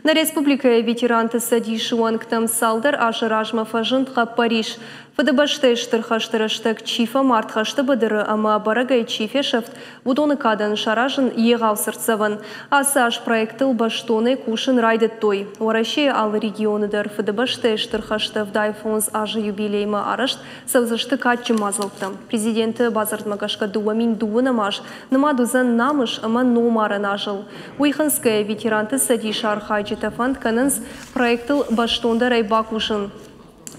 Нӕ республикӕйы ветеранты цӕдисы уӕнгтӕм цалдӕр азы размӕ фӕзынд хъӕппӕрис. Фыдыбӕстӕйы Стыр хӕсты рӕстӕг чи фӕмард хӕсты быдыры ӕмӕ ӕбӕрӕгӕй чи фесӕфт, уыдоны кадӕн саразын егъау цыртдзӕвӕн. Ацы аз проектыл бӕстонӕй кусын райдыдтой. Уӕрӕсейы алы регионы дӕр Фыдыбӕстӕйы Стыр хӕсты 75 азы юбилеймӕ арӕзт цӕудзысты кадджын мадзӕлттӕ. Президенты бадзырдмӕ гӕсгӕ 2020 аз нымад уыдзӕн намыс ӕмӕ номарӕн азыл. Уый хынцгӕйӕ ветеранты цӕдисы архайджытӕ фӕнд кӕнынц проектыл бӕстондӕрӕй бакусын.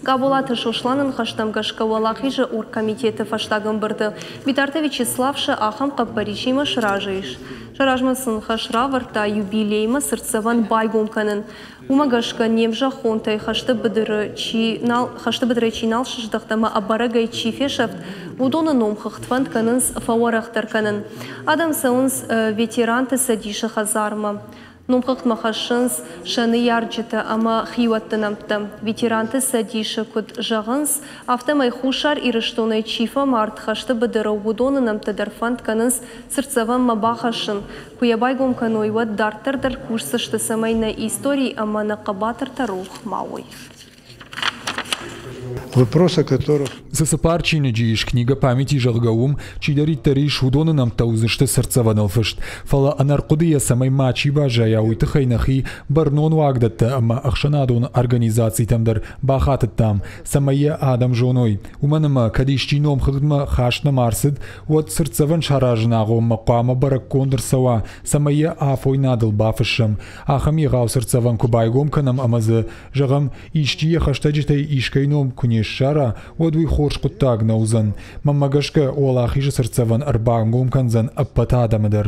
Къаболаты Сосланы ныхӕстӕм гӕсгӕ Уӕлахизы оргкомитеты фӕстаг ӕмбырды Битарты Вячеслав сӕ ахӕм хъӕппӕрисимӕ сразы ис. Сӕ размӕ сын хӕс равӕрдта юбилеймӕ цыртдзӕвӕн байгом кӕнын. Уымӕ гӕсгӕ не мзӕххонтӕй хӕсты быдыры чи нал, хӕсты быдырӕй чи нал сыздӕхт ӕмӕ ӕбӕрӕгӕй чи фесӕфт, уыдоны номхыгъд фӕнд кӕнынц фӕуӕрӕхдӕр кӕнын. Адӕм цӕуынц ветеранты цӕдисы хӕдзармӕ. Номхыгъдмӕ хӕссынц сӕ ныййарджытӕ ӕмӕ хиуӕтты нӕмттӕ. Ветеранты цӕдисы куыд зӕгъынц, афтӕмӕй Хуссар Ирыстонӕй чи фӕмард хӕсты быдыры, уыдоны нӕмттӕ дӕр фӕнд кӕнынц цыртдзӕвӕнмӕ бахӕссын. Куы йӕ байгом кӕной, уӕд дарддӕр дӕр кусдзысты, цӕмӕй нӕ истори ӕмӕ нӕ хъӕбатыртӕ рох ма уой. Вопрос, о которых Цы цыппар чиныджы ис книга памяти, зӕгъгӕ, уым чидӕриддӕр ис, уыдоны нӕмттӕ уыдзысты цыртдзӕвӕныл фыст. Фӕлӕ ӕнӕрхъуыдыйӕ цӕмӕй мачи баззайа, уый тыххӕй нӕхи бӕрнон уагдӕттӕ ӕмӕ ӕхсӕнадон организацитӕм дӕр бахатыдтам, цӕмӕй йӕ адӕм зоной. Уымӕн ӕмӕ кӕд исчи номхыгъдмӕ хаст нӕма ӕрцыд, уӕд цыртдзӕвӕн саразыны агъоммӕ хъуамӕ бӕрӕггонд ӕрцӕуа, цӕмӕй йӕ афойнадыл бафыссӕм. Ахӕм егъау цыртдзӕвӕн куы байгом кӕнӕм ӕмӕ дзы, зӕгъӕм, исчи йӕ хӕстӕджытӕй искӕй ном куы не ссара, уӕд уый хорз хъуыддаг нӕ уыдзӕн. Мӕнмӕ гӕсгӕ, Уӕлахизы цыртдзӕвӕн ӕрбангом кӕндзӕн ӕппӕт адӕмы дӕр.